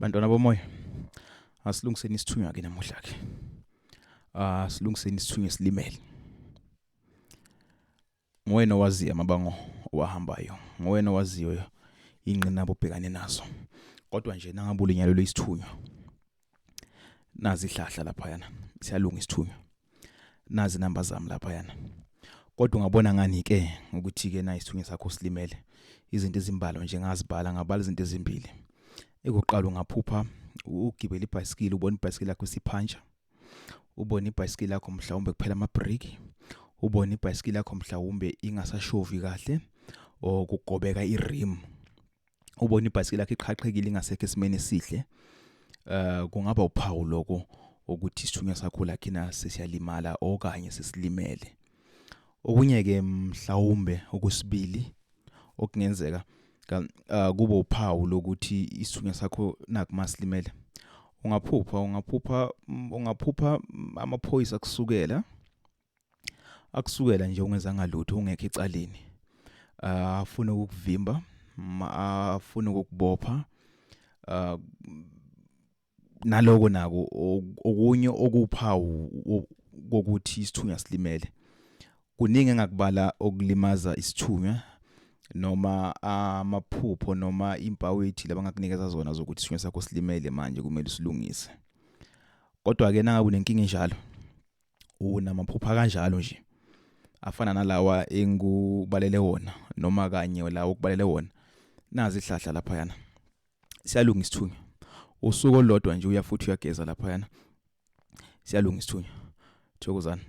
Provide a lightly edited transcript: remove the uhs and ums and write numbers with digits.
Bantwana bomoya, asilungiseni isithunywa ke namuhla ke. Ah, silungiseni isithunywa esilimele. Nguwena owaziyo amabango owahambayo, nguwena owaziyo ingqinamba obhekane nazo. Kodwa nje nangabe ulinyalelwe isithunywa, nazi ihlahla laphayana, siyalunga isithunywa. Nazi inamba zami laphayana. Kodwa ungabona ngani ke ukuthi ke na isithunywa sakho silimele? Izinto ezimbalwa nje ngazibhala, ngabala izinto ezimbili. Ekuqala ungaphupha ugibela ibhayisikili, ubona ibhayisikili lakho isiphantsha. Ubone ibhayisikili lakho mhlawumbe kuphela amabhriki, ubone ibhayisikili lakho mhlawumbe ingasashovi kahle or kugobeka irim, ubone ibhayisikili lakho iqhaqhekile ingasekho esimeni esihle. Kungaba uphawu lokho ukuthi isithunywa sakho lakhina sesiyalimala okanye sesilimele. Okunye ke mhlawumbe okwesibili okungenzeka kube uphawu lokuthi isithunywa sakho naku masilimele, ungaphupha amaphoyisa kusukela akusukela nje ungezanga lutho, ungekho ecaleni, afuna ukukuvimba, afuna ukukubopha. Naloko nako okunye okuphawu kokuthi isithunywa silimele. Kuningi engakubala okulimaza isithunywa noma amaphupho noma impawu ethile abangakunikeza zona zokuthi isithunywa sakho silimele, manje kumele usilungise. Kodwa ke nangabe unenkinga enjalo, unamaphupha kanjalo nje afana nalawa engikubalele wona noma kanye lawo okubalele wona, nazi ihlahla laphayana, siyalunga isithunywa. Usuku olulodwa nje uya futhi uyageza laphayana, siyalunga isithunywa. Thokozani.